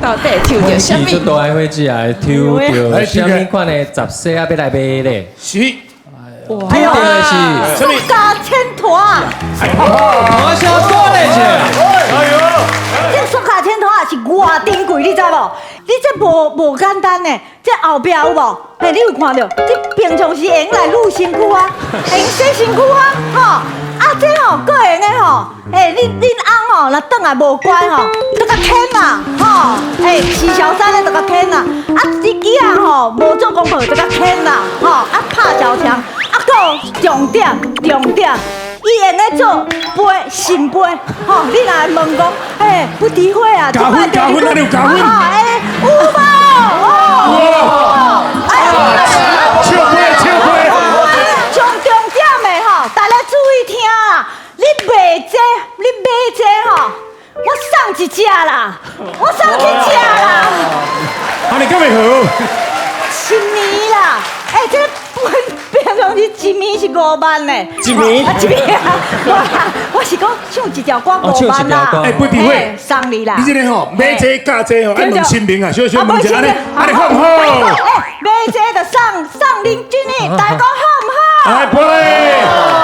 到底抽著啥運氣物？就大的伙計啊，抽著啥物款的雜細仔欲來賣咧？是。抽著的是啥物？塑膠千坨。我小多咧是。哎呦！這塑膠千坨是偌珍貴，你知無？你這無簡單呢，這後壁有無？嘿，你有看著？你平常時會用來擼身軀啊，會用洗身軀啊，吼！啊，這吼閣會用的吼，欸，恁翁吼，若轉來無乖吼，就共牽啦，吼！欸，飼小三咧就共牽啦，啊，你囡仔吼無做功課就共牽啦，吼！啊，拍交槍，啊，閣有重點重點。伊會用咧做杯聖杯，吼！你若會問講，欸，不詆毀啊，加分加分，哪裡有加分？欸，有無？哦，哎，笑杯笑杯。上重點的吼，大家注意聽啦！你賣這，你買這吼，我送一隻啦，我送一隻啦。按呢敢會好？一暝啦，欸，這平常時一暝是5萬呢。一暝？啊，一暝啊！我是講唱一條歌5萬啦。欸，不詆毀，送你啦。你這个吼買這價這吼，愛問神明啊，小小問一下，按呢按呢好毋好？欸，買這就送送林俊逸，大家好毋好？來，杯。